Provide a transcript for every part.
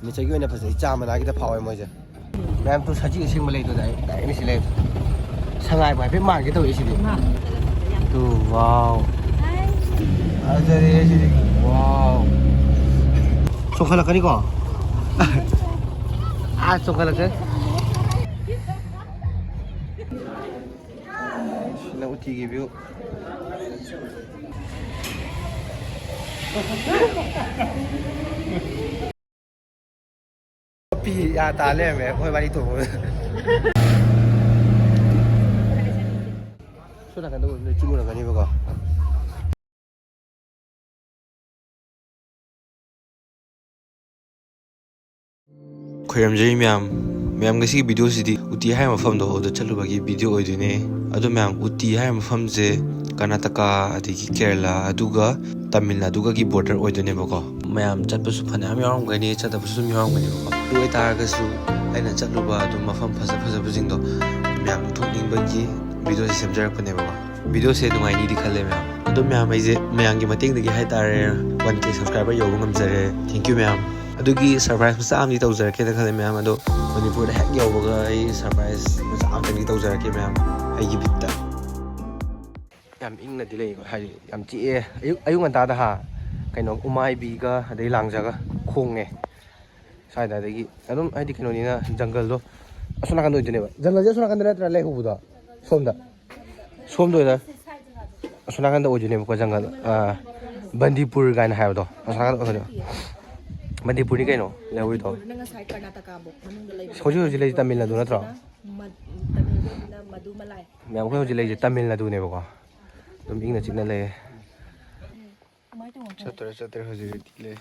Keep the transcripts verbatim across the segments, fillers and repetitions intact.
ꯃꯤꯆꯠꯀꯤ ꯑꯣꯏꯅ ꯐꯖꯩ, ꯆꯥ ꯃꯅꯥꯒꯤꯗ ꯐꯥꯎꯋꯦ ꯃꯣꯏꯁꯦ꯫ ꯃꯌꯥꯝ ꯇꯨ ꯁꯖꯤ ꯑꯁꯦꯡꯕ ꯂꯩꯗꯣ ꯗꯥꯏꯔꯦꯛ ꯗꯥꯏꯔꯦꯛ ꯁꯤ ꯂꯩ꯫ ꯁꯉꯥꯏꯕꯨ ꯍꯥꯏꯐꯦꯠ ꯃꯥꯟꯒꯦ ꯇꯧꯋꯦ ꯁꯤꯗꯤ꯫ ꯇꯨ ꯋꯥꯎ꯫ ꯐꯖꯔꯦ ꯁꯤꯗꯤ꯫ ꯋꯥꯎ꯫ ꯆꯣꯡꯈꯠꯂꯛꯀꯅꯤꯀꯣ? ꯑꯥ, ꯆꯣꯡꯈꯠꯂꯛꯀꯅꯤ꯫ ꯁꯤꯅ ꯎꯇꯤꯒꯤ view꯫ ꯄꯤ ꯑꯥ ꯇꯥ ꯂꯩꯔꯝꯃꯦ ꯑꯩꯈꯣꯏ ꯋꯥꯔꯤ ꯇꯧꯕꯗ꯫ ꯁꯣꯝ ꯅꯥꯀꯟꯗ ꯑꯣꯏꯕꯅꯤꯅ ꯆꯤꯡ ꯎꯔꯝꯒꯅꯤꯕꯀꯣ꯫ ꯈꯣꯏꯔꯝꯖꯔꯤ ꯃꯌꯥꯝ꯫ ꯃꯌꯥꯝ, ꯉꯁꯤꯒꯤ video ꯁꯤꯗꯤ ꯎꯇꯤ ꯍꯥꯏꯕ ꯃꯐꯝꯗꯣ ꯑꯗꯨꯗ ꯆꯠꯂꯨꯕꯒꯤ video ꯑꯣꯏꯗꯣꯏꯅꯦ꯫ ꯑꯗꯣ ꯃꯌꯥꯝ, ꯎꯇꯤ ꯍꯥꯏꯕ ꯃꯐꯝꯁꯦ ꯀꯔꯅꯥꯇꯀꯥ, ꯑꯗꯒꯤ ꯀꯦꯔꯂꯥ, ꯑꯗꯨꯒ ꯇꯥꯃꯤꯜ ꯅꯥꯗꯨꯒꯒꯤ border ꯑꯣꯏꯗꯣꯏꯅꯦꯕꯀꯣ꯫ ꯃꯌꯥꯝ ꯆꯠꯄꯁꯨ ꯐꯅꯌꯥꯝ ꯌꯥꯎꯔꯝꯒꯅꯤ, ꯆꯠꯇꯕꯁꯨ ꯑꯗꯨꯝ ꯌꯥꯎꯔꯝꯒꯅꯦꯕꯀꯣ꯫ ꯑꯗꯨ ꯑꯣꯏꯇꯥꯔꯒꯁꯨ ꯑꯩꯅ ꯆꯠꯂꯨꯕ ꯑꯗꯨꯝ ꯃꯐꯝ ꯐꯖ ꯐꯖꯕꯁꯤꯡꯗꯣ ꯃꯌꯥꯝ ꯎꯠꯊꯣꯛꯅꯤꯡꯕꯒꯤ video ꯁꯦ ꯁꯦꯝꯖꯔꯛꯄꯅꯦꯕꯀꯣ꯫ Video ꯁꯦ ꯅꯨꯡꯉꯥꯏꯅꯤꯗꯤ ꯈꯜꯂꯦ ꯃꯌꯥꯝ꯫ ꯑꯗꯣ ꯃꯌꯥꯝ, ꯑꯩꯁꯦ ꯃꯌꯥꯝꯒꯤ ꯃꯇꯦꯡꯗꯒꯤ ꯍꯥꯏꯇꯥꯔꯦ one K subscriber ꯌꯧꯕ ꯉꯝꯖꯔꯦ꯫ Thank you ꯃꯌꯥꯝ꯫ ꯑꯗꯨꯒꯤ surprise ꯃꯆꯥ ꯑꯃꯗꯤ ꯇꯧꯖꯔꯛꯀꯦꯅ ꯈꯜꯂꯦ ꯃꯌꯥꯝ꯫ ꯑꯗꯣ ꯃꯅꯤꯄꯨꯔꯗ ꯍꯦꯛ ꯌꯧꯕꯒ ꯑꯩ surprise ꯃꯆꯥ ꯑꯃꯇꯪꯗꯤ ꯇꯧꯖꯔꯛꯀꯦ ꯃꯌꯥꯝ, ꯑꯩꯒꯤ ꯕꯤꯠꯇ꯫ ꯌꯥꯝ ꯏꯪꯅꯗꯤ ꯂꯩꯀꯣ, ꯍꯥꯏꯗꯤ ꯌꯥꯝ ꯆꯤꯛꯑꯦ꯫ ꯑꯌꯨꯛ, ꯑꯌꯨꯛ ꯉꯟꯇꯥꯗ ꯍꯥ, ꯀꯩꯅꯣ, ꯎꯃꯥꯏꯕꯤꯒ ꯑꯗꯩ ꯂꯥꯡꯖꯒ ꯈꯣꯡꯉꯦ꯫ ꯁ꯭ꯋꯥꯏꯗ ꯑꯗꯒꯤ ꯑꯗꯨꯝ ꯍꯥꯏꯗꯤ ꯀꯩꯅꯣꯅꯤꯅ ꯖꯪꯒꯜꯗꯣ ꯑꯁꯣꯝ ꯅꯥꯀꯟꯗ ꯑꯣꯏꯗꯣꯏꯅꯦꯕ꯫ ꯖꯪꯒꯜꯁꯦ ꯑꯁꯣꯝ ꯅꯥꯀꯟꯗ ꯅꯠꯇ꯭ꯔꯥ ꯂꯩꯍꯧꯕꯗꯣ? ꯁꯣꯝꯗ꯫ ꯁꯣꯝꯗ ꯑꯣꯏꯅ ꯑꯁꯣꯝ ꯅꯥꯀꯟꯗ ꯑꯣꯏꯗꯣꯏꯅꯦꯕꯀꯣ ꯖꯪꯒꯜ꯫ ꯑꯥ, ꯕꯟꯗꯤꯄꯨꯔ ꯀꯥꯏꯅ ꯍꯥꯏꯕꯗꯣ ꯑꯁꯣꯝ ꯅꯥꯀꯟꯗ ꯑꯣꯏꯗꯣꯏꯅꯦ꯫ ꯕꯟꯗꯤꯄꯨꯔꯅꯤ ꯀꯩꯅꯣ ꯂꯩꯍꯧꯔꯤꯗꯣ꯫ ꯅꯪ ꯉꯁꯥꯏ ꯀꯔꯅꯥꯇꯀꯥꯕꯨꯛ ꯃꯅꯨꯡꯗ ꯂꯩꯕ꯫ ꯍꯧꯖꯤꯛ ꯍꯧꯖꯤꯛ ꯂꯩꯔꯤꯁꯦ ꯇꯥꯃꯤꯜ ꯅꯥꯗꯨ ꯅꯠꯇ꯭ꯔꯣ? ꯃ-, ꯇꯥꯃꯤꯜ ꯅꯥꯗꯨꯅ ꯃꯗꯨꯃꯂꯥꯏ꯫ ꯃꯌꯥꯝ, ꯑꯩꯈꯣꯏ ꯍꯧꯖꯤꯛ ꯂꯩꯔꯤꯁꯦ ꯇꯥꯃꯤꯜ ꯅꯥꯗꯨꯅꯦꯕꯀꯣ꯫ ꯑꯗꯨꯝ ꯏꯪꯅ ꯆꯤꯛꯅ ꯂꯩꯌꯦ꯫ ꯆꯠꯇꯣꯔꯦ, ꯆꯠꯇꯣꯔꯦ, ꯍꯧꯖꯤꯛ ꯍꯧꯖꯤꯛ ꯂꯩ꯫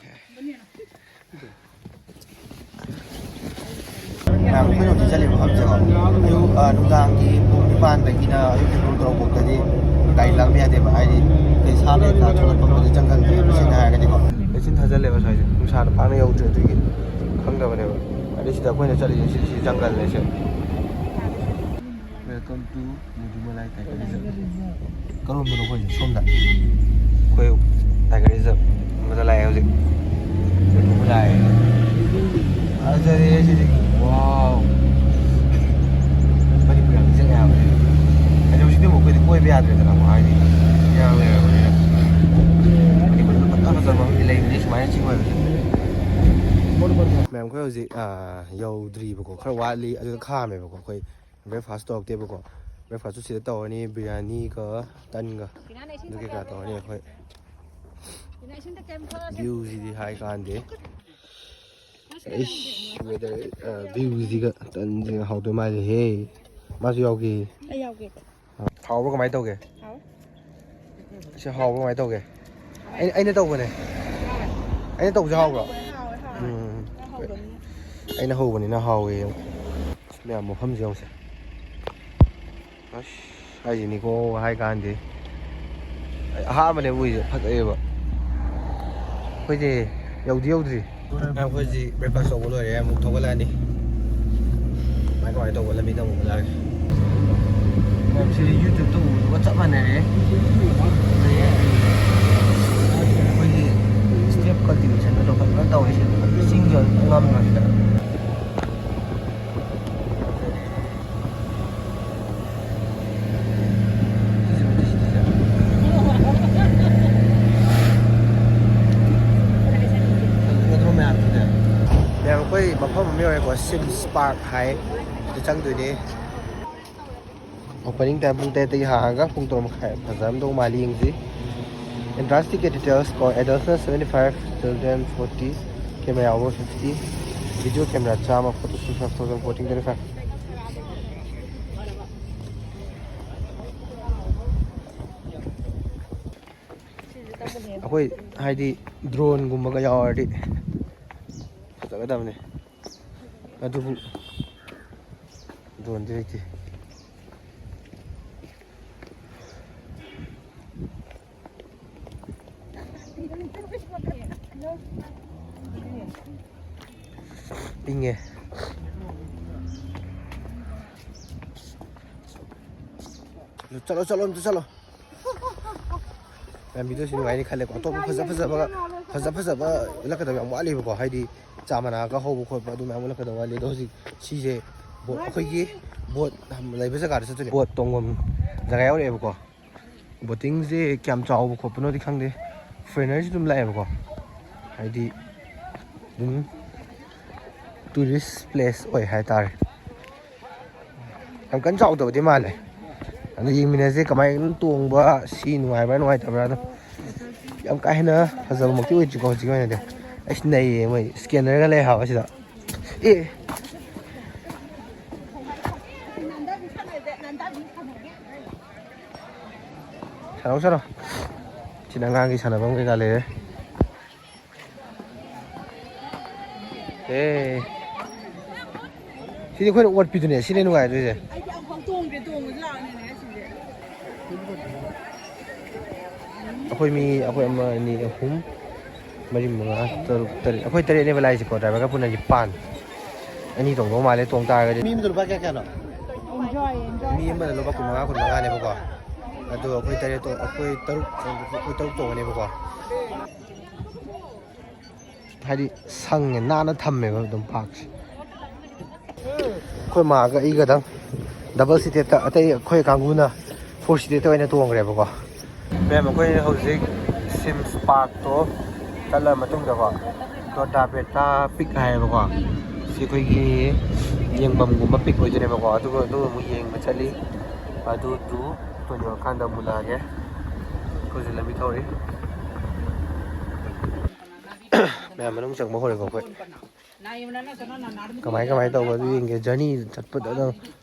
ꯃꯌꯥꯝ, ꯑꯩꯈꯣꯏꯅ ꯍꯧꯖꯤꯛ ꯆꯠꯂꯤꯕ ꯃꯐꯝꯁꯦꯀꯣ, ꯑꯌꯨꯛ, ꯑ, ꯅꯨꯡꯗꯥꯡꯒꯤ ꯄꯨꯡ ꯅꯤꯄꯥꯟꯗꯒꯤꯅ ꯑꯌꯨꯛꯀꯤ ꯄꯨꯡ ꯇꯔꯨꯛ ꯐꯥꯎꯗꯗꯤ ꯒꯥꯔꯤ ꯂꯥꯛꯄ ꯌꯥꯗꯦꯕ꯫ ꯍꯥꯏꯗꯤ ꯀꯩ ꯁꯥ ꯀꯩꯀꯥ ꯊꯣꯛꯂꯛꯄ ꯈꯣꯠꯄꯗ ꯖꯪꯒꯜꯅꯦꯕ, ꯁꯦꯡꯅ ꯍꯥꯏꯔꯒꯗꯤꯀꯣ꯫ ꯂꯩꯆꯤꯟ ꯊꯥꯖꯜꯂꯦꯕ ꯁ꯭ꯋꯥꯏꯁꯦ, ꯅꯨꯡꯁꯥꯅ ꯄꯥꯛꯅ ꯌꯧꯗ꯭ꯔꯦ, ꯑꯗꯨꯒꯤ ꯈꯪꯗꯕꯅꯦꯕ꯫ ꯑꯗꯩ ꯁꯤꯗ ꯑꯩꯈꯣꯏꯅ ꯆꯠꯂꯤꯁꯦ ꯁꯤ, ꯁꯤ ꯖꯪꯒꯜꯅꯦ ꯁꯦ꯫ Welcome to ꯃꯨꯗꯨꯃꯂꯥꯏ Tiger Reserve꯫ ꯀꯔꯣꯝꯗꯅꯣ ꯑꯩꯈꯣꯏꯁꯦ? ꯁꯣꯝꯗ꯫ ꯑꯩꯈꯣꯏ Tiger Reserve ꯑꯃꯗ ꯂꯥꯛꯑꯦ ꯍꯧꯖꯤꯛ꯫ ꯃꯨꯗꯨꯃꯂꯥꯏ꯫ ꯐꯖꯔꯦ ꯁꯤꯗꯤ꯫ ꯋꯥꯎ꯫ ꯃꯅꯤꯄꯨꯔ ꯌꯥꯝ ꯅꯤꯡꯁꯤꯡꯉꯦ ꯍꯥꯏꯕ꯫ ꯍꯥꯏꯗꯤ ꯍꯧꯖꯤꯛꯇꯤ ꯑꯃꯨꯛ ꯑꯩꯈꯣꯏꯗꯤ ꯀꯣꯏꯕ ꯌꯥꯗ꯭ꯔꯦꯗꯅ ꯑꯃꯨꯛ ꯍꯥꯏꯗꯤ ꯏꯔꯥꯡ ꯂꯩꯔꯕꯅꯤꯅ꯫ ꯃꯅꯤꯄꯨꯔꯗ ꯐꯖ ꯐꯖꯕ ꯃꯐꯝꯗꯤ ꯂꯩꯕꯅꯤ ꯁꯨꯃꯥꯏꯅ ꯆꯤꯡ ꯑꯣꯏꯕꯁꯦ꯫ ꯃꯌꯥꯝ ꯑꯩꯈꯣꯏ ꯍꯧꯖꯤꯛ, ꯑ, ꯌꯧꯗ꯭ꯔꯤꯕꯀꯣ, ꯈꯔ ꯋꯥꯠꯂꯤ꯫ ꯑꯗꯨꯗ ꯈꯥꯝꯃꯦꯕꯀꯣ ꯑꯩꯈꯣꯏ꯫ ꯕ꯭ꯔꯦꯛꯐꯥꯁ ꯇꯧꯔꯛꯇꯦꯕꯀꯣ꯫ ꯕ꯭ꯔꯦꯛꯐꯥꯁꯁꯨ ꯁꯤꯗ ꯇꯧꯔꯅꯤ, ꯕꯤꯔꯌꯥꯅꯤꯒ ꯇꯟꯒ ꯑꯗꯨ ꯀꯩꯀꯥ ꯇꯧꯔꯅꯤ ꯑꯩꯈꯣꯏ꯫ ꯚ꯭ꯌꯨꯁꯤꯗꯤ ꯍꯥꯏ ꯀꯥꯟꯗꯦ꯫ ꯑꯩꯁ, ꯋꯦꯗꯔ, ꯑ, ꯚ꯭ꯌꯨꯁꯤꯒ ꯇꯟꯁꯤꯒ ꯍꯥꯎꯗꯣꯏ ꯃꯥꯜꯂꯦꯍꯦ꯫ ꯃꯥꯁꯨ ꯌꯥꯎꯒꯦ꯫ ꯑꯩ ꯌꯥꯎꯒꯦ꯫ ꯍꯥꯎꯕ꯭ꯔꯣ, ꯀꯃꯥꯏꯅ ꯇꯧꯒꯦ? ꯍꯥꯎ꯫ ꯁꯤ ꯍꯥꯎꯕ꯭ꯔꯣ, ꯀꯃꯥꯏꯅ ꯇꯧꯒꯦ? ꯑꯩ-, ꯑꯩꯅ ꯇꯧꯕꯅꯦ꯫ ꯍꯥꯎꯋꯦ꯫ ꯑꯩꯅ ꯇꯧꯕꯁꯦ ꯍꯥꯎꯕ꯭ꯔꯣ? ꯍꯥꯎꯋꯦ, ꯍꯥꯎꯋꯦ꯫ ꯎꯝ꯫ ꯅꯪ ꯍꯧꯕꯅꯤꯅ꯫ ꯑꯩꯅ ꯍꯧꯕꯅꯤꯅ ꯍꯥꯎꯋꯦ꯫ ꯃꯌꯥꯝ ꯃꯐꯝꯁꯦ ꯌꯦꯡꯉꯨꯁꯦ꯫ ꯑꯁ, ꯍꯥꯏꯁꯤꯅꯤꯀꯣ, ꯍꯥꯏ ꯀꯥꯟꯗꯦ꯫ ꯑꯩ ꯑꯍꯥꯟꯕꯅꯦ ꯎꯏꯁꯦ, ꯐꯖꯩꯌꯦꯕ꯫ ꯑꯩꯈꯣꯏꯁꯦ ꯌꯧꯗꯤ ꯌꯧꯗ꯭ꯔꯤ꯫ ꯑꯩꯈꯣꯏꯁꯤ ꯕ꯭ꯔꯦꯛꯐꯥꯁ ꯇꯧꯕ ꯂꯣꯏꯔꯦ, ꯑꯃꯨꯛ ꯊꯧꯒꯠꯂꯛꯑꯅꯤ꯫ ꯀꯃꯥꯏ ꯀꯃꯥꯏꯅ ꯇꯧꯕ ꯂꯝꯕꯤꯗ ꯑꯃꯨꯛ ꯎꯠꯂꯛꯑꯒꯦ꯫ ꯁꯤꯗꯤ ꯌꯨꯇ꯭ꯌꯨꯕꯇ ꯎꯕꯗꯨꯒ ꯆꯞ ꯃꯥꯟꯅꯔꯦ꯫ ꯑꯩꯈꯣꯏꯒꯤ ꯁ꯭ꯇꯦꯞ ꯀꯜꯇꯤꯚꯦꯁꯟꯗꯣ ꯐꯖꯅ ꯇꯧꯔꯤꯁꯦ꯫ ꯆꯤꯡꯁꯦ ꯉꯝꯃꯣꯏ ꯁꯤꯗ꯫ ꯃꯌꯥꯝ, ꯑꯩꯈꯣꯏ ꯃꯐꯝ ꯑꯃ ꯌꯧꯔꯦꯀꯣ, ꯁꯤꯝꯁ ꯄꯥꯔꯛ ꯍꯥꯏ꯫ ꯁꯤꯗ ꯆꯪꯗꯣꯏꯅꯦ꯫ ꯑꯣꯄꯅꯤꯡ ꯇꯥꯏꯝ ꯄꯨꯡ ꯇꯔꯦꯠꯇꯒꯤ ꯍꯥꯡꯉꯒ ꯄꯨꯡ ꯇꯔꯨꯛ ꯃꯈꯥꯏ꯫ ꯐꯖꯔꯝꯗꯧ ꯃꯥꯜꯂꯤ, ꯌꯦꯡꯁꯤ꯫ Entrance ticket details ꯀꯣ, adults ꯅ seventy five, children forty, camera ꯌꯥꯎꯕ fifty, video camera ꯆꯥꯝꯃ, photo shoot five thousand, voting twenty five꯫ ꯑꯩꯈꯣꯏ ꯍꯥꯏꯗꯤ ꯗ꯭ꯔꯣꯟꯒꯨꯝꯕꯒ ꯌꯥꯎꯔꯗꯤ ꯐꯖꯒꯗꯕꯅꯦ, ꯑꯗꯨꯕꯨ ꯗ꯭ꯔꯣꯟꯗꯤ ꯂꯩꯇꯦ꯫ ꯏꯪꯉꯦ꯫ ꯆꯠꯂꯣ, ꯆꯠꯂꯣ, ꯑꯝꯇ ꯆꯠꯂꯣ꯫ ꯃꯌꯥꯝ, ꯚꯤꯗꯤꯑꯣꯁꯤ ꯅꯨꯡꯉꯥꯏꯅꯤ ꯈꯜꯂꯦꯀꯣ꯫ ꯑꯇꯣꯞꯄ ꯐꯖ ꯐꯖꯕ, ꯐꯖ ꯐꯖꯕ ꯎꯠꯂꯛꯀꯗꯕ ꯌꯥꯝ ꯋꯥꯠꯂꯤꯕꯀꯣ꯫ ꯍꯥꯏꯗꯤ ꯆꯥ ꯃꯅꯥꯒ ꯍꯧꯕ ꯈꯣꯠꯄ ꯑꯗꯨ ꯃꯌꯥꯝ ꯎꯠꯂꯛꯀꯗꯧꯕ ꯋꯥꯠꯂꯤ꯫ ꯑꯗꯣ ꯍꯧꯖꯤꯛ ꯁꯤꯁꯦ ꯕꯣꯠ, ꯑꯩꯈꯣꯏꯒꯤ ꯕꯣꯠ ꯂꯩꯕ ꯖꯒꯥꯗ ꯆꯠꯇꯣꯏꯅꯦ꯫ ꯕꯣꯠ ꯇꯣꯡꯐꯝ ꯖꯒꯥ ꯌꯧꯔꯛꯑꯦꯕꯀꯣ꯫ ꯕꯣꯇꯤꯡꯁꯦ ꯀꯌꯥꯝ ꯆꯥꯎꯕ ꯈꯣꯠꯄꯅꯣꯗꯤ ꯈꯪꯗꯦ꯫ ꯐꯣꯔꯦꯅꯔꯁꯨ ꯑꯗꯨꯝ ꯂꯥꯛꯑꯦꯕꯀꯣ꯫ ꯍꯥꯏꯗꯤ ꯑꯗꯨꯝ ꯇꯨꯔꯤꯁ ꯄ꯭ꯂꯦꯁ ꯑꯣꯏ ꯍꯥꯏꯇꯥꯔꯦ꯫ ꯌꯥꯝ ꯀꯟꯅ ꯆꯥꯎꯗꯕꯗꯤ ꯃꯥꯜꯂꯦ꯫ ꯑꯗꯣ ꯌꯦꯡꯃꯤꯟꯅꯁꯦ ꯀꯃꯥꯏꯅ ꯇꯣꯡꯕ, ꯁꯤ ꯅꯨꯡꯉꯥꯏꯕ꯭ꯔꯥ ꯅꯨꯡꯉꯥꯏꯇꯕ꯭ꯔꯥ ꯑꯗꯣ꯫ ꯌꯥꯝ ꯀꯥ ꯍꯦꯟꯅ ꯐꯖꯕꯃꯛꯇꯤ ꯑꯣꯏꯗ꯭ꯔꯤꯀꯣ ꯍꯧꯖꯤꯛꯀꯤ ꯑꯣꯏꯅꯗꯤ꯫ ꯑꯩꯁ ꯅꯩꯌꯦ, ꯃꯣꯏ ꯁ꯭ꯀꯦꯅꯔꯒ ꯂꯩ ꯍꯥꯏꯕ ꯁꯤꯗ꯫ ꯑꯦ, ꯁꯥꯟꯅꯧ, ꯁꯥꯟꯅꯧ꯫ ꯁꯤꯅ ꯑꯉꯥꯡꯒꯤ ꯁꯥꯟꯅꯐꯝ ꯀꯩꯀꯥ ꯂꯩꯔꯦ꯫ ꯑꯦ꯫ ꯁꯤꯗꯤ ꯑꯩꯈꯣꯏꯅ ꯑꯣꯠꯄꯤꯗꯨꯅꯦ, ꯁꯤꯅꯦ ꯅꯨꯡꯉꯥꯏꯗꯣꯏꯁꯦ꯫ ꯑꯩꯗꯤ ꯑꯃꯨꯛꯐꯥꯎ ꯇꯣꯡꯗ꯭ꯔꯤ, ꯇꯣꯡꯕꯁꯨ ꯂꯥꯛꯑꯣꯅꯦ ꯁꯤꯁꯦ꯫ ꯑꯩꯈꯣꯏ ꯃꯤ, ꯑꯩꯈꯣꯏ ꯑꯃ, ꯑꯅꯤ, ꯑꯍꯨꯝ, ꯃꯔꯤ, ꯃꯉꯥ, ꯇꯔꯨꯛ, ꯇꯔꯦꯠ꯫ ꯑꯩꯈꯣꯏ ꯇꯔꯦꯠꯅꯦꯕ ꯂꯥꯛꯏꯁꯦꯀꯣ, ꯗ꯭ꯔꯥꯏꯚꯔꯒ ꯄꯨꯟꯅꯗꯤ ꯄꯥꯟ꯫ ꯑꯅꯤ ꯇꯣꯡꯗꯧ ꯃꯥꯜꯂꯦ, ꯇꯣꯡ ꯇꯥꯔꯒꯗꯤ꯫ ꯃꯤ ꯑꯃꯗ ꯂꯨꯄꯥ ꯀꯌꯥ ꯀꯌꯥꯅꯣ? ꯃꯤ ꯑꯃꯗ ꯂꯨꯄꯥ ꯀꯨꯟ ꯃꯉꯥ, ꯀꯨꯟ ꯃꯉꯥꯅꯦꯕꯀꯣ꯫ ꯑꯗꯣ ꯑꯩꯈꯣꯏ ꯇꯔꯦꯠ ꯇꯣ-, ꯑꯩꯈꯣꯏ ꯇꯔꯨꯛ, ꯑꯩꯈꯣꯏ ꯇꯔꯨꯛ ꯇꯣꯡꯉꯅꯦꯕꯀꯣ꯫ ꯍꯥꯏꯗꯤ ꯁꯪꯉꯦ, ꯅꯥꯟꯅ ꯊꯝꯃꯦꯕ ꯑꯗꯨꯝ ꯄꯥꯔꯛꯁꯦ꯫ ꯑꯩꯈꯣꯏ ꯃꯥꯒ ꯑꯩꯒꯗꯪ ꯗꯕꯜ ꯁꯤꯇꯦꯠꯇ, ꯑꯇꯩ ꯑꯩꯈꯣꯏ ꯀꯥꯡꯕꯨꯅ ꯐꯣꯔ ꯁꯤꯇꯦꯠꯇ ꯑꯣꯏꯅ ꯇꯣꯡꯈ꯭ꯔꯦꯕꯀꯣ꯫ ꯃꯦꯝ, ꯑꯩꯈꯣꯏ ꯍꯧꯖꯤꯛ ꯁꯤꯝꯁ ꯄꯥꯔꯛꯇꯣ ꯆꯠꯂ ꯃꯇꯨꯡꯗꯀꯣ, ꯗꯣꯗꯥ ꯕꯦꯇꯥ ꯄꯤꯛ ꯍꯥꯏꯌꯦꯕꯀꯣ꯫ ꯁꯤ ꯑꯩꯈꯣꯏꯒꯤ ꯌꯦꯡꯐꯝꯒꯨꯝꯕ ꯄꯤꯛ ꯑꯣꯏꯗꯣꯏꯅꯦꯕꯀꯣ꯫ ꯑꯗꯨꯒ ꯑꯗꯨ ꯑꯃꯨꯛ ꯌꯦꯡꯕ ꯆꯠꯂꯤ꯫ ꯑꯗꯨꯗꯨ ꯇꯣꯏꯅ ꯌꯧꯔꯀꯥꯟꯗ ꯑꯃꯨꯛ ꯂꯥꯛꯑꯒꯦ꯫ ꯑꯩꯈꯣꯏꯁꯨ ꯂꯝꯕꯤ ꯊꯧꯔꯤ꯫ ꯃꯌꯥꯝ ꯃꯅꯨꯡ ꯆꯪꯕ ꯍꯧꯔꯦꯀꯣ ꯑꯩꯈꯣꯏ꯫ ꯀꯃꯥꯏ ꯀꯃꯥꯏ ꯇꯧꯕ ꯑꯗꯨ ꯌꯦꯡꯒꯦ꯫ ꯖꯔꯅꯤ ꯆꯠꯄꯗ ꯑꯗꯨꯝ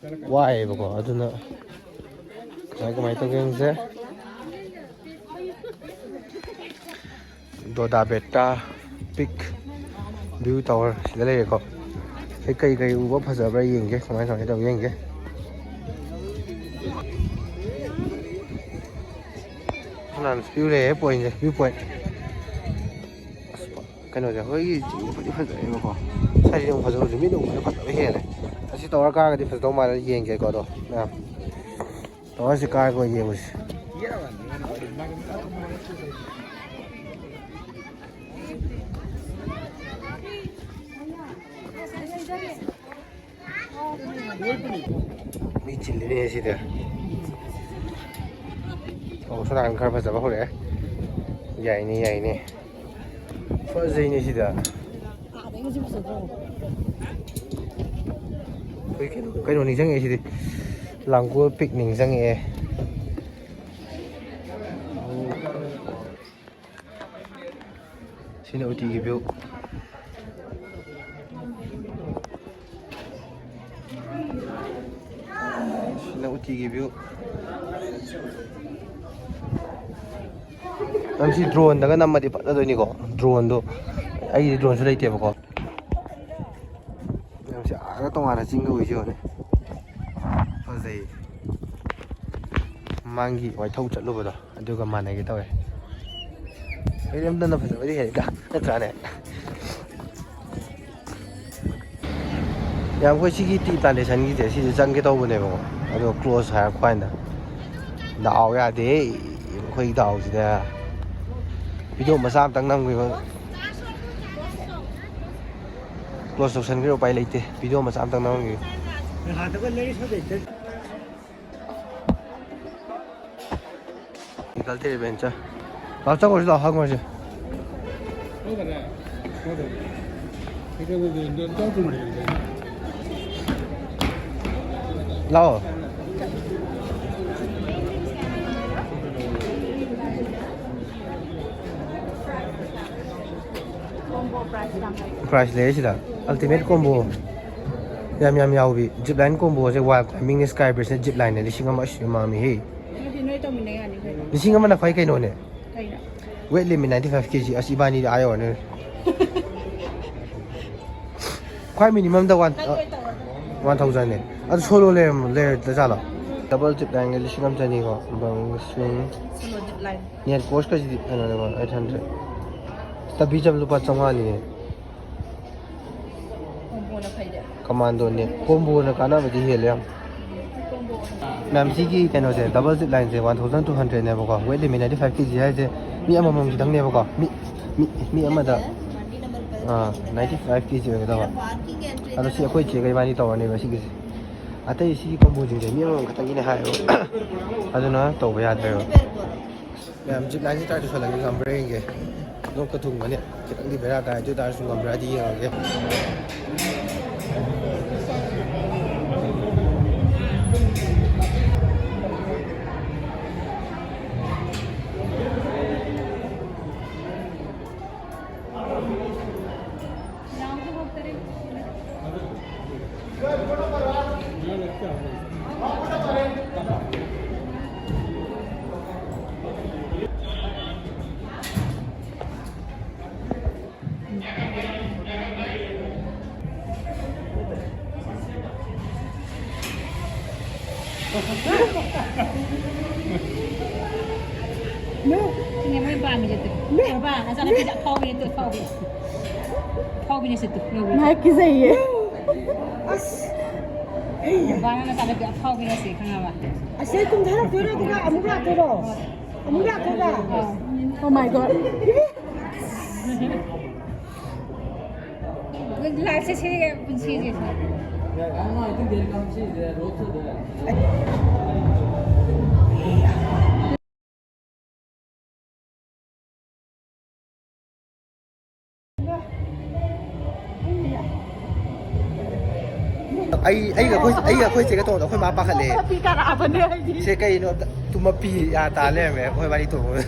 ꯋꯥꯏꯌꯦꯕꯀꯣ, ꯑꯗꯨꯅ ꯀꯃꯥꯏ ꯀꯃꯥꯏ ꯇꯧꯒꯦ ꯌꯦꯡꯁꯦ꯫ ꯗꯣꯗꯥ ꯕꯦꯇꯥ ꯄꯤꯛ ꯚ꯭ꯌꯨ ꯇꯥꯋꯔ ꯁꯤꯗ ꯂꯩꯔꯦꯀꯣ꯫ ꯁꯤ ꯀꯩ ꯀꯩ ꯎꯕ ꯐꯖꯕ꯭ꯔꯥ ꯌꯦꯡꯒꯦ, ꯀꯃꯥꯏ ꯀꯃꯥꯏ ꯇꯧꯒꯦ ꯌꯦꯡꯒꯦ꯫ ꯐꯅꯌꯥꯝ ꯚ꯭ꯌꯨ ꯂꯩꯌꯦ ꯄꯣꯏꯟꯁꯦ, ꯚ꯭ꯌꯨ ꯄꯣꯏꯟ꯫ ꯑꯁ, ꯀꯩꯅꯣꯁꯦ, ꯑꯩꯈꯣꯏꯒꯤ ꯖꯤꯡꯗꯨꯕꯨꯗꯤ ꯐꯖꯩꯌꯦꯕꯀꯣ꯫ ꯁ꯭ꯋꯥꯏꯁꯤꯗꯤ ꯑꯃꯨꯛ ꯐꯖꯕꯁꯦ, ꯃꯤꯅ ꯎꯕꯗ ꯐꯖꯕ ꯍꯦꯜꯂꯦ꯫ ꯑꯁꯤ ꯇꯥꯋꯔ ꯀꯥꯔꯒꯗꯤ ꯐꯖꯗꯧ ꯃꯥꯜꯂꯦ, ꯌꯦꯡꯒꯦꯀꯣ ꯑꯗꯣ ꯃꯌꯥꯝ꯫ ꯇꯥꯋꯔꯁꯤ ꯀꯥꯔꯒ ꯑꯣꯏꯅ ꯌꯦꯡꯉꯨꯁꯤ꯫ ꯃꯤ ꯆꯤꯜꯂꯤꯅꯦ ꯁꯤꯗ꯫ ꯑꯣ, ꯁꯣꯝ ꯅꯥꯀꯟ ꯈꯔ ꯐꯖꯕ ꯍꯧꯔꯛꯑꯦ꯫ ꯌꯥꯏꯅꯦ, ꯌꯥꯏꯅꯦ꯫ ꯐꯖꯩꯅꯦ ꯁꯤꯗ꯫ ꯑꯩꯈꯣꯏ ꯀꯩꯅꯣ, ꯀꯩꯅꯣ ꯅꯤꯡꯁꯤꯡꯉꯛꯑꯦ ꯁꯤꯗꯤ꯫ ꯂꯥꯡꯒꯣꯜ ꯄꯤꯛ ꯅꯤꯡꯁꯤꯡꯉꯛꯑꯦ꯫ ꯁꯤꯅ ꯎꯇꯤꯒꯤ view꯫ ꯁꯤꯅ ꯎꯇꯤꯒꯤ view꯫ ꯅꯪ ꯁꯤ droneꯗꯒ ꯅꯝꯃꯗꯤ ꯐꯖꯗꯣꯏꯅꯤꯀꯣ꯫ Droneꯗꯣ, ꯑꯩꯒꯤꯗꯤ droneꯁꯨ ꯂꯩꯇꯦꯕꯀꯣ꯫ ꯌꯥꯝ ꯁꯤ ꯑꯥꯒ ꯇꯣꯉꯥꯟꯅ ꯆꯤꯡꯒ ꯎꯏꯁꯤ ꯌꯦꯡꯉꯨꯅꯦ꯫ ꯐꯖꯩ꯫ ꯃꯃꯥꯡꯒꯤ ꯋꯥꯏꯊꯧ ꯆꯠꯂꯨꯕꯗꯣ ꯑꯗꯨꯒ ꯃꯥꯟꯅꯒꯦ ꯇꯧꯋꯦ꯫ ꯏꯔꯦꯝꯗꯅ ꯐꯖꯕꯗꯤ ꯍꯦꯜꯂꯤꯗ, ꯅꯠꯇ꯭ꯔꯥꯅꯦ? ꯌꯥꯝ ꯑꯩꯈꯣꯏ ꯁꯤꯒꯤ tea plantationꯒꯤꯁꯦ ꯁꯤꯁꯦ ꯆꯪꯒꯦ ꯇꯧꯕꯅꯦꯕꯀꯣ, ꯑꯗꯣ close ꯍꯥꯏꯔꯛꯄ ꯀꯥꯟꯗ ꯗꯥꯎ ꯌꯥꯗꯦ ꯑꯩꯈꯣꯏꯒꯤ ꯗꯥꯎꯁꯤꯗ꯫ Video ꯃꯆꯥ ꯑꯝꯇꯪ ꯅꯝꯈꯤꯕ꯫ Close ꯇꯧꯁꯟꯈ꯭ꯔꯦ, ꯎꯄꯥꯏ ꯂꯩꯇꯦ꯫ Video ꯃꯆꯥ ꯑꯝꯇꯪ ꯅꯝꯍꯟꯒꯦ꯫ Cultural adventure꯫ ꯂꯥꯛꯑꯣ, ꯆꯪꯉꯨꯔꯁꯤ ꯂꯥꯛꯑꯣ, ꯍꯪꯉꯨꯔꯁꯤ꯫ ꯂꯥꯛꯑꯣ꯫ Price ꯂꯩꯌꯦ ꯁꯤꯗ꯫ Ultimate combo꯫ ꯌꯥꯝ ꯌꯥꯝ ꯌꯥꯎꯕꯤ꯫ Zip line comboꯁꯦ, wall climbingꯅꯦ, sky bridgeꯅꯦ, zip lineꯅꯦ, ꯂꯤꯁꯤꯡ ꯑꯃ꯫ ꯑꯁ, ꯌꯥꯝ ꯃꯥꯡꯉꯤꯍꯦ꯫ ꯑꯗꯨꯗꯤ ꯅꯣꯏ ꯇꯧꯃꯤꯟꯅ ꯌꯥꯅꯤ ꯀꯩꯅꯣ꯫ ꯂꯤꯁꯤꯡ ꯑꯃꯅ ꯈ꯭ꯋꯥꯏ ꯀꯩꯅꯣꯅꯦ꯫ ꯀꯩꯅꯣ? Weight limit ninety five K G꯫ ꯑꯁ, ꯏꯕꯥꯅꯤꯗꯤ ꯑꯥ ꯌꯧꯔꯅꯤ꯫ ꯈ꯭ꯋꯥꯏ minimumꯗ one, ꯅꯪ ꯑꯣꯏ ꯇꯧꯔꯣ꯫ One thousandꯅꯦ꯫ ꯑꯗꯨ solo ꯂꯩꯔꯝ-, ꯂꯩꯔꯗꯖꯥꯠꯂꯣ? Double zip lineꯒꯤ ꯂꯤꯁꯤꯡ ꯑꯃ ꯆꯅꯤꯀꯣ꯫ Bamboo swing꯫ Solo zip line꯫ Net courseꯀꯁꯤꯗꯤ ꯀꯩꯅꯣꯅꯦꯀꯣ, eight hundred꯫ ꯇꯕꯤ ꯆꯝ ꯂꯨꯄꯥ ꯆꯥꯝꯃꯉꯥꯅꯤꯅꯦ꯫ Comboꯅ ꯐꯩꯗ꯫ Commandoꯅꯦ꯫ Comboꯅ ꯀꯥꯟꯅꯕꯗꯤ ꯍꯦꯜꯂꯦ ꯌꯥꯝ꯫ Combo꯫ ꯃꯌꯥꯝ, ꯁꯤꯒꯤ ꯀꯩꯅꯣꯁꯦ, double zip lineꯁꯦ one thousand two hundredꯅꯦꯕꯀꯣ꯫ Weight limit ninety five K G ꯍꯥꯏꯁꯦ ꯃꯤ ꯑꯃꯃꯝ ꯈꯤꯇꯪꯅꯦꯕꯀꯣ꯫ ꯃꯤ, ꯃꯤ, ꯃꯤ ꯑꯃꯗ, ꯑꯥ, ninety five K G ꯑꯣꯏꯒꯗꯕ꯫ ꯑꯗꯣ ꯁꯤ ꯑꯩꯈꯣꯏ ꯆꯦꯒ ꯏꯕꯥꯅꯤ ꯇꯧꯔꯅꯦꯕ ꯁꯤꯒꯤꯁꯦ꯫ ꯑꯇꯩ ꯁꯤꯒꯤ ꯀꯣꯝꯕꯣꯁꯤꯡꯁꯦ ꯃꯤ ꯑꯃꯃꯝ ꯈꯛꯇꯪꯒꯤꯅꯦ ꯍꯥꯏꯌꯦꯕ꯫ ꯑꯗꯨꯅ ꯇꯧꯕ ꯌꯥꯗ꯭ꯔꯦꯕ꯫ ꯃꯌꯥꯝ ꯖꯤꯞ ꯂꯥꯏꯟꯁꯦ ꯇ꯭ꯔꯥꯏ ꯇꯧꯁꯜꯂꯛꯑꯒꯦ, ꯉꯝꯕ꯭ꯔꯥ ꯌꯦꯡꯒꯦ꯫ ꯂꯣꯛꯀ ꯊꯨꯡꯕꯅꯦ꯫ ꯈꯤꯇꯪꯗꯤ ꯕꯦꯔꯥ ꯀꯥꯏ, ꯑꯗꯨ ꯑꯣꯏ ꯇꯥꯔꯁꯨ ꯉꯝꯕ꯭ꯔꯥꯗꯤ ꯌꯦꯡꯉꯒꯦ꯫ ꯁꯤꯅꯦ ꯃꯣꯏ ꯄꯥꯝꯃꯤꯁꯦ ꯇꯨ꯫ ꯕꯥ, ꯅꯆꯥꯅꯨꯄꯤꯁꯦ ꯑꯐꯥꯎꯕꯤꯅꯦ ꯇꯨ, ꯑꯐꯥꯎꯕꯤ꯫ ꯑꯐꯥꯎꯕꯤꯅꯦ ꯁꯤ ꯇꯨ, ꯌꯧꯔꯦ꯫ ꯃꯥ ꯀꯤꯖꯩꯌꯦ꯫ ꯑꯁ꯫ ꯕꯥ, ꯅꯪ ꯅꯆꯥꯅꯨꯄꯤ ꯑꯐꯥꯎꯕꯤꯅꯦ ꯁꯤ, ꯈꯪꯉꯕ? ꯑꯁꯤ ꯑꯩ ꯀꯨꯝꯊꯔꯛꯇꯣꯏꯔꯣ, ꯑꯗꯨꯒ ꯑꯃꯨꯛ ꯂꯥꯛꯇꯣꯏꯔꯣ? ꯑꯃꯨꯛ ꯂꯥꯛꯇꯣꯏꯔꯥ? ꯑꯥ꯫ Oh my God. ꯂꯥꯏꯐꯁꯦ ꯁꯤꯒ ꯄꯨꯟꯁꯤꯁꯦ꯫ ꯑꯩ ꯑꯩꯒ ꯑꯩꯈꯣꯏ ꯑꯩꯒ ꯑꯩꯈꯣꯏ ꯆꯦꯒ ꯇꯣꯡꯕꯗ ꯑꯩꯈꯣꯏ ꯃꯥ ꯄꯥꯈꯠꯂꯦ꯫ ꯃꯄꯤ ꯇꯥꯔꯛꯑꯕꯅꯦ ꯑꯩꯗꯤ꯫ ꯁꯦ ꯀꯩꯅꯣ ꯇꯨ ꯃꯄꯤ ꯌꯥ ꯇꯥ ꯂꯩꯔꯝꯃꯦ ꯑꯩꯈꯣꯏ ꯕꯥꯅꯤ ꯇꯣꯡꯕꯗ꯫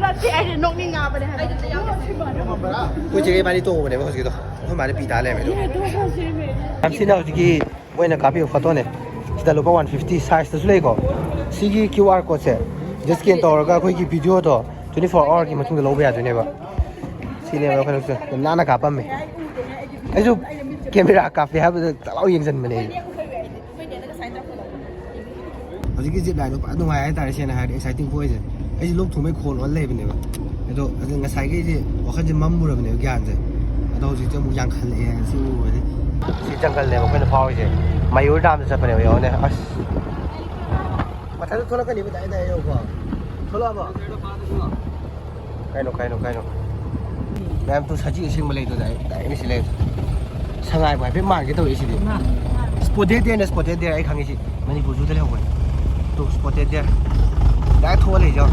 ꯅꯠꯇꯦ, ꯑꯩꯗꯤ ꯅꯣꯛꯅꯤꯡꯉꯛꯑꯕꯅꯦ ꯍꯥꯏꯕ꯫ ꯑꯩꯈꯣꯏ ꯆꯦꯒ ꯏꯕꯥꯅꯤ ꯇꯣꯡꯕꯅꯦꯕ ꯍꯧꯖꯤꯛꯀꯤꯗꯣ, ꯑꯩꯈꯣꯏ ꯃꯥꯅ ꯄꯤ ꯇꯥ ꯂꯩꯔꯝꯃꯦ ꯑꯗꯨꯒ꯫ ꯌꯥꯝ ꯁꯤꯅ ꯍꯧꯖꯤꯛꯀꯤ ꯃꯣꯏꯅ ꯀꯥꯞꯄꯤꯕ ꯐꯣꯇꯣꯅꯦ꯫ ꯁꯤꯗ ꯂꯨꯄꯥ ꯋꯥꯟ ꯐꯤꯐꯇꯤ ꯁꯥꯏꯖꯇꯁꯨ ꯂꯩꯀꯣ꯫ ꯁꯤꯒꯤ ꯀ꯭ꯌꯨ ꯑꯥꯔ ꯀꯣꯗꯁꯦ ꯁꯤꯗ ꯁ꯭ꯀꯦꯟ ꯇꯧꯔꯒ ꯑꯩꯈꯣꯏꯒꯤ ꯚꯤꯗꯤꯑꯣꯗꯣ ꯇ꯭ꯋꯦꯟꯇꯤ ꯐꯣꯔ ꯑꯋꯥꯔꯒꯤ ꯃꯇꯨꯡꯗ ꯂꯧꯕ ꯌꯥꯗꯣꯏꯅꯦꯕ꯫ ꯁꯤꯅꯦꯕ ꯑꯩꯈꯣꯏꯅ ꯌꯥꯝ ꯅꯥꯟꯅ ꯀꯥꯞꯄꯝꯃꯦ꯫ ꯑꯩꯁꯨ ꯀꯦꯃꯦꯔꯥ ꯀꯥꯞꯄꯦ ꯍꯥꯏꯕꯗ ꯇꯛ ꯂꯥꯎ ꯌꯦꯡꯁꯤꯟꯕꯅꯦ ꯑꯩꯗꯤ꯫ ꯍꯧꯖꯤꯛꯀꯤ ꯖꯤꯞ ꯂꯥꯏꯟꯗꯣ ꯐꯖ ꯅꯨꯡꯉꯥꯏ ꯍꯥꯏꯇꯥꯔꯦ, ꯁꯦꯡꯅ ꯍꯥꯏꯔꯗꯤ ꯑꯦꯛꯁꯥꯏꯇꯤꯡ ꯄꯣꯏꯁꯦ꯫ ꯑꯩꯁꯦ ꯂꯣꯛ ꯊꯨꯡꯕꯩ ꯈꯣꯟ ꯑꯣꯟ ꯂꯩꯕꯅꯦꯕ꯫ ꯑꯗꯣ ꯑꯗꯨ ꯉꯁꯥꯏꯒꯤ ꯑꯩꯁꯦ ꯋꯥꯈꯜꯁꯦ ꯃꯝꯃꯨꯔꯕꯅꯦꯕ, ꯒ꯭ꯌꯥꯟꯁꯦ꯫ ꯑꯗꯣ ꯍꯧꯖꯤꯛꯇꯤ ꯑꯃꯨꯛ ꯌꯥꯡꯈꯠꯂꯛꯑꯦ ꯁꯤ ꯎꯕꯁꯦ꯫ ꯁꯤ ꯖꯪꯒꯜꯅꯦꯕ ꯑꯩꯈꯣꯏꯅ ꯐꯥꯎꯔꯤꯁꯦ꯫ ꯃꯌꯨꯔ ꯗꯥꯝꯗ ꯆꯠꯄꯅꯦꯕ, ꯌꯦꯡꯉꯣꯅꯦ꯫ ꯑꯁ꯫ ꯃꯊꯟꯇ ꯊꯣꯛꯂꯛꯀꯅꯤꯕ ꯗꯥꯏꯔꯦꯛ ꯗꯥꯏꯔꯦꯛ ꯌꯧꯀꯣ꯫ ꯊꯣꯛꯂꯛꯑꯕꯣ? ꯀꯩꯅꯣ, ꯀꯩꯅꯣ, ꯀꯩꯅꯣ? ꯃꯌꯥꯝ ꯇꯨ ꯁꯖꯤ ꯑꯁꯦꯡꯕ ꯂꯩꯗꯣ ꯗꯥꯏꯔꯦꯛ, ꯗꯥꯏꯔꯦꯛꯅꯤ ꯁꯤ ꯂꯩꯗꯣ꯫ ꯁꯉꯥꯏꯕꯨ ꯍꯥꯏꯐꯦꯠ ꯃꯥꯟꯒꯦ ꯇꯧꯔꯛꯏ ꯁꯤꯗꯤ꯫ ꯃꯥ, ꯃꯥ꯫ Spotted deerꯅꯦ, spotted deer꯫ ꯑꯩ ꯈꯪꯉꯤ ꯁꯤ꯫ ꯃꯅꯤꯄꯨꯔ ꯖꯨꯗ ꯂꯩꯍꯧꯕꯅꯦ꯫ ꯇꯨ, spotted deer꯫ ꯗꯥꯏꯔꯦꯛ ꯊꯣꯛꯑ ꯂꯩꯖꯦ꯫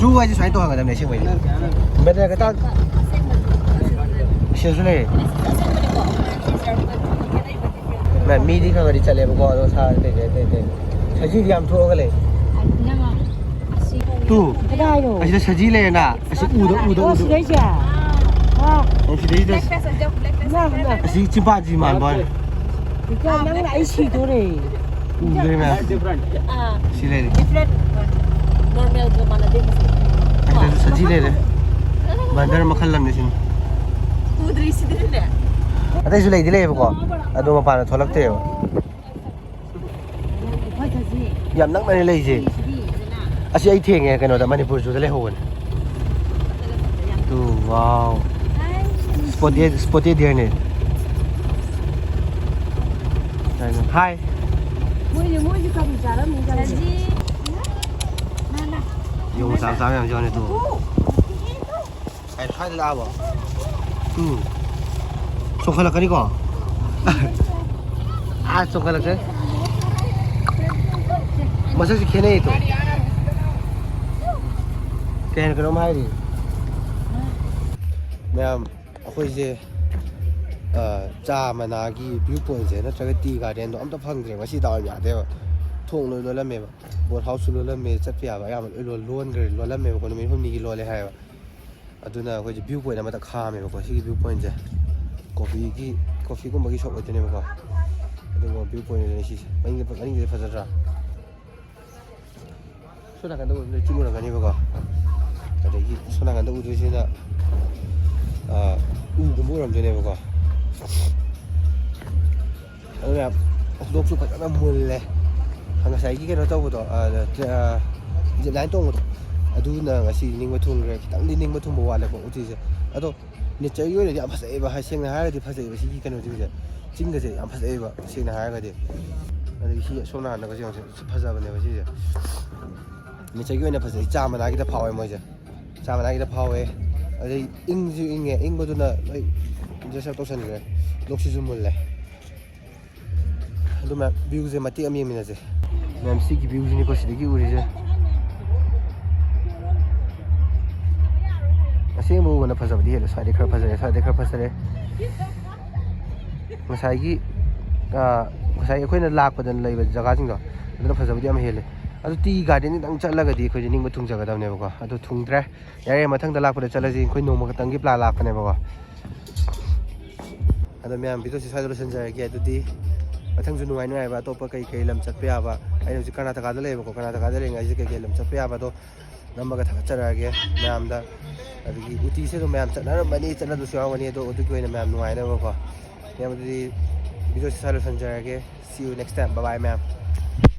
ꯖꯨ ꯍꯥꯏꯁꯦ ꯁꯨꯃꯥꯏꯅ ꯇꯧꯍꯟꯒꯗꯕꯅꯦ ꯑꯁꯦꯡꯕꯩꯗꯤ꯫ ꯕꯦꯇꯔꯒ ꯇꯥ-, ꯁꯤꯗꯁꯨ ꯂꯩꯔꯦ꯫ ꯃ-, ꯃꯤꯗꯤ ꯈꯔ ꯈꯔꯗꯤ ꯆꯠꯂꯦꯕꯀꯣ, ꯑꯗꯣ ꯁꯥ ꯀꯩꯀꯩ ꯑꯇꯩ ꯑꯇꯩ꯫ ꯁꯖꯤꯗꯤ ꯌꯥꯝ ꯊꯣꯛꯑꯒ ꯂꯩ꯫ ꯇꯨ꯫ ꯀꯗꯥꯏꯅꯣ? ꯑꯁꯤꯗ ꯁꯖꯤ ꯂꯩꯔꯦꯅ꯫ ꯑꯁꯤ ꯎꯗ, ꯎꯗ, ꯑꯣ, ꯎꯗ꯫ ꯁꯤꯗꯩꯁꯦ? ꯑꯥ꯫ ꯑꯣ, ꯁꯤꯗꯩꯁꯤꯗ꯫ ꯅ, ꯅ꯫ ꯑꯁꯤ ꯆꯤꯝꯄꯥꯟꯖꯤ ꯃꯥꯟꯕ ꯋꯥꯅꯤ꯫ ꯏꯆꯦ, ꯅꯪꯅ ꯑꯩ ꯁꯤꯗꯣꯔꯦ꯫ ꯎꯗ꯭ꯔꯦ ꯃꯌꯥꯝ꯫ ꯑꯥ꯫ ꯁꯤ ꯂꯩꯔꯦ꯫ Different꯫ Normal ꯒ ꯃꯥꯟꯅꯗꯦ ꯃꯁꯤ꯫ ꯑꯁꯤꯗꯁꯨ ꯁꯖꯤ ꯂꯩꯔꯦ꯫ ꯕꯟꯗꯔ ꯃꯈꯜ ꯑꯃꯅꯤ ꯁꯤꯅ꯫ ꯎꯗ꯭ꯔꯤ ꯁꯤꯗꯤꯅꯦ꯫ ꯑꯇꯩꯁꯨ ꯂꯩꯗꯤ ꯂꯩꯌꯦꯕꯀꯣ, ꯑꯗꯣ ꯃꯄꯥꯟꯗ ꯊꯣꯛꯂꯛꯇꯦꯕ꯫ ꯌꯥꯝ ꯅꯛꯅꯅꯦ ꯂꯩꯁꯦ꯫ ꯑꯁꯤ ꯑꯩ ꯊꯦꯡꯉꯦ ꯀꯩꯅꯣꯗ, ꯃꯅꯤꯄꯨꯔ ꯖꯨꯗ ꯂꯩꯍꯧꯕꯅꯦ꯫ ꯇꯨ, wow꯫ Spotted, spotted deerꯅꯦ꯫ ꯀꯩꯅꯣ? Hi꯫ ꯃꯣꯏꯁꯦ, ꯃꯣꯏꯁꯦ ꯀꯔꯤ ꯆꯥꯔꯝꯅꯤ ꯈꯪꯗꯦ꯫ ꯌꯣꯡ ꯃꯆꯥ ꯃꯆꯥ ꯃꯌꯥꯝꯁꯨ ꯌꯥꯎꯔꯦ ꯇꯨ꯫ ꯀꯥꯏ, ꯁ꯭ꯋꯥꯏꯗ ꯂꯥꯛꯑꯕꯣ? ꯎꯝ꯫ ꯆꯣꯡꯈꯠꯂꯛꯀꯅꯤꯀꯣ? ꯑꯥ, ꯆꯣꯡꯈꯠꯂꯛꯀꯅꯤ꯫ ꯃꯁꯛꯁꯤ ꯈꯦꯠꯅꯩ ꯇꯨ꯫ ꯀꯩ ꯍꯥꯏꯅꯣ, ꯀꯩꯅꯣꯝ ꯍꯥꯏꯔꯤ꯫ ꯃꯌꯥꯝ, ꯑꯩꯈꯣꯏꯁꯦ, ꯑ, ꯆꯥ ꯃꯅꯥꯒꯤ view pointꯁꯦ ꯅꯠꯇ꯭ꯔꯒ tea gardenꯗꯣ ꯑꯝꯇ ꯐꯪꯗ꯭ꯔꯦ꯫ ꯉꯁꯤ ꯗꯥꯎ ꯌꯥꯗꯦꯕ꯫ ꯊꯣꯡ ꯂꯣꯏ ꯂꯣꯜꯂꯝꯃꯦꯕ꯫ Boat houseꯁꯨ ꯂꯣꯜꯂꯝꯃꯦ, ꯆꯠꯄ ꯌꯥꯕ ꯑꯌꯥꯝꯕ ꯂꯣꯏ ꯂꯣꯟ-, ꯂꯣꯟꯈ꯭ꯔꯦ, ꯂꯣꯜꯂꯝꯃꯦꯕꯀꯣ꯫ ꯅꯨꯃꯤꯠ ꯍꯨꯝꯅꯤꯒꯤ ꯂꯣꯜꯂꯦ ꯍꯥꯏꯌꯦꯕ꯫ ꯑꯗꯨꯅ ꯑꯩꯈꯣꯏꯁꯦ view point ꯑꯃꯗ ꯈꯥꯝꯃꯦꯕꯀꯣ꯫ ꯁꯤꯒꯤ view pointꯁꯦ coffeeꯒꯤ, coffeeꯒꯨꯝꯕꯒꯤ shop ꯑꯣꯏꯗꯣꯏꯅꯦꯕꯀꯣ꯫ ꯑꯗꯨꯒ view point ꯑꯣꯏꯗꯣꯏꯅꯦ ꯁꯤꯁꯦ꯫ ꯃꯅꯤꯡꯗ, ꯃꯅꯤꯡꯒꯤꯁꯦ ꯐꯖꯗ꯭ꯔꯥ? ꯁꯣꯝ ꯅꯥꯀꯟꯗ ꯎꯕꯗ ꯆꯤꯡ ꯎꯔꯝꯒꯅꯦꯕꯀꯣ꯫ ꯑꯗꯒꯤ ꯁꯣꯝ ꯅꯥꯀꯟꯗ ꯎꯗꯣꯏꯁꯤꯅ, ꯑ, ꯎꯒꯨꯝꯕ ꯎꯔꯝꯗꯣꯏꯅꯦꯕꯀꯣ꯫ ꯑꯗꯨꯅ ꯂꯣꯛꯁꯨ ꯐꯖꯅ ꯃꯨꯜꯂꯦ꯫ ꯉꯁꯥꯏꯒꯤ ꯀꯩꯅꯣ ꯇꯧꯕꯗꯣ, ꯑ, ꯇ꯭ꯔꯦ-, ꯑ, zip line ꯇꯣꯡꯕꯗꯣ, ꯑꯗꯨꯅ ꯉꯁꯤ ꯅꯤꯡꯕ ꯊꯨꯡꯈ꯭ꯔꯦ꯫ ꯈꯤꯇꯪꯗꯤ ꯅꯤꯡꯕ ꯊꯨꯡꯕ ꯋꯥꯠꯂꯦꯀꯣ ꯎꯇꯤꯁꯦ꯫ ꯑꯗꯣ natureꯒꯤ ꯑꯣꯏꯅꯗꯤ ꯌꯥꯝ ꯐꯖꯩꯑꯕ, ꯍꯥꯏ-, ꯁꯦꯡꯅ ꯍꯥꯏꯔꯒꯗꯤ ꯐꯖꯩꯑꯕ ꯁꯤꯒꯤ ꯀꯩꯅꯣꯁꯤꯡꯁꯦ꯫ ꯆꯤꯡꯒꯁꯦ ꯌꯥꯝ ꯐꯖꯩꯑꯕ, ꯁꯦꯡꯅ ꯍꯥꯏꯔꯒꯗꯤ꯫ ꯑꯗꯒꯤ ꯁꯤ ꯑꯁꯣꯝ ꯅꯥꯀꯟꯗꯒꯁꯦ ꯌꯦꯡꯉꯨꯁꯦ, ꯐꯖꯕꯅꯦꯕ ꯁꯤꯁꯦ꯫ Natureꯒꯤ ꯑꯣꯏꯅ ꯐꯖꯩ, ꯆꯥ ꯃꯅꯥꯒꯤꯗ ꯐꯥꯎꯋꯦ ꯃꯣꯏꯁꯦ꯫ ꯆꯥ ꯃꯅꯥꯒꯤꯗ ꯐꯥꯎꯋꯦ꯫ ꯑꯗꯩ ꯏꯪꯁꯨ ꯏꯪꯉꯦ, ꯏꯪꯕꯗꯨꯅ ꯂꯣꯏ dress up ꯇꯧꯁꯟꯈ꯭ꯔꯦ꯫ ꯂꯣꯛꯁꯤꯁꯨ ꯃꯨꯜꯂꯦ꯫ ꯑꯗꯨ ꯃꯌꯥꯝ ꯚ꯭ꯌꯨꯁꯦ ꯃꯇꯦꯛ ꯑꯃ ꯌꯦꯡꯃꯤꯟꯅꯁꯦ꯫ ꯃꯌꯥꯝ ꯁꯤꯒꯤ ꯚ꯭ꯌꯨꯁꯤꯅꯤꯀꯣ ꯁꯤꯗꯒꯤ ꯎꯔꯤꯁꯦ꯫ ꯑꯁꯦꯡꯕ ꯎꯕꯅ ꯐꯖꯕꯗꯤ ꯍꯦꯜꯂꯦ꯫ ꯁ꯭ꯋꯥꯏꯗꯩ ꯈꯔ ꯐꯖꯔꯦ, ꯁ꯭ꯋꯥꯏꯗꯩ ꯈꯔ ꯐꯖꯔꯦ꯫ ꯉꯁꯥꯏꯒꯤ ꯉꯁꯥꯏ ꯑꯩꯈꯣꯏꯅ ꯂꯥꯛꯄꯗ ꯂꯩꯕ ꯖꯒꯥꯁꯤꯡꯗꯣ ꯑꯗꯨꯅ ꯐꯖꯕꯗꯤ ꯌꯥꯝ ꯍꯦꯜꯂꯦ꯫ ꯑꯗꯨ ꯇꯤ ꯒꯥꯔꯗꯦꯟꯗꯪ ꯆꯠꯂꯒꯗꯤ ꯑꯩꯈꯣꯏꯁꯦ ꯅꯤꯡꯕ ꯊꯨꯡꯖꯒꯗꯕꯅꯦꯕꯀꯣ꯫ ꯑꯗꯨ ꯊꯨꯡꯗ꯭ꯔꯦ꯫ ꯌꯥꯔꯦ, ꯃꯊꯪꯗ ꯂꯥꯛꯄꯗ ꯆꯠꯂꯁꯤ꯫ ꯑꯩꯈꯣꯏ ꯅꯣꯡꯃ ꯈꯛꯇꯪꯒꯤ ꯄ꯭ꯂꯥꯟ ꯂꯥꯛꯄꯅꯦꯕꯀꯣ꯫ ꯑꯗꯣ ꯃꯌꯥꯝ ꯚꯤꯗꯤꯑꯣꯁꯤ ꯁ꯭ꯋꯥꯏꯗ ꯂꯣꯏꯁꯤꯟꯖꯔꯒꯦ꯫ ꯑꯗꯨꯗꯤ ꯃꯊꯪꯁꯨ ꯅꯨꯡꯉꯥꯏ ꯅꯨꯡꯉꯥꯏꯕ ꯑꯇꯣꯞꯄ ꯀꯩ ꯀꯩ ꯂꯝ ꯆꯠꯄ ꯌꯥꯕ, ꯑꯩꯅ ꯍꯧꯖꯤꯛ ꯀꯔꯅꯥꯇꯀꯥꯗ ꯂꯩꯌꯦꯕꯀꯣ, ꯀꯔꯅꯥꯇꯀꯥꯗ ꯂꯩꯔꯤꯉꯩꯁꯦ ꯀꯩ ꯀꯩ ꯂꯝ ꯆꯠꯄ ꯌꯥꯕꯗꯣ ꯅꯝꯃꯒ ꯊꯥꯒꯠꯆꯔꯛꯑꯒꯦ ꯃꯌꯥꯝꯗ꯫ ꯑꯗꯒꯤ ꯎꯇꯤꯁꯦ ꯑꯗꯨꯝ ꯃꯌꯥꯝ ꯆꯠꯅꯔꯝꯃꯅꯤ, ꯆꯠꯅꯗꯕꯁꯨ ꯌꯥꯎꯔꯝꯒꯅꯤ, ꯑꯗꯣ ꯑꯗꯨꯒꯤ ꯑꯣꯏꯅ ꯃꯌꯥꯝ ꯅꯨꯡꯉꯥꯏꯅꯕꯀꯣ꯫ ꯃꯌꯥꯝ ꯑꯗꯨꯗꯤ ꯚꯤꯗꯤꯑꯣꯁꯤ ꯁ꯭ꯋꯥꯏꯗ ꯂꯣꯏꯁꯤꯟꯖꯔꯒꯦ꯫ See you next time. Bye bye ꯃꯌꯥꯝ꯫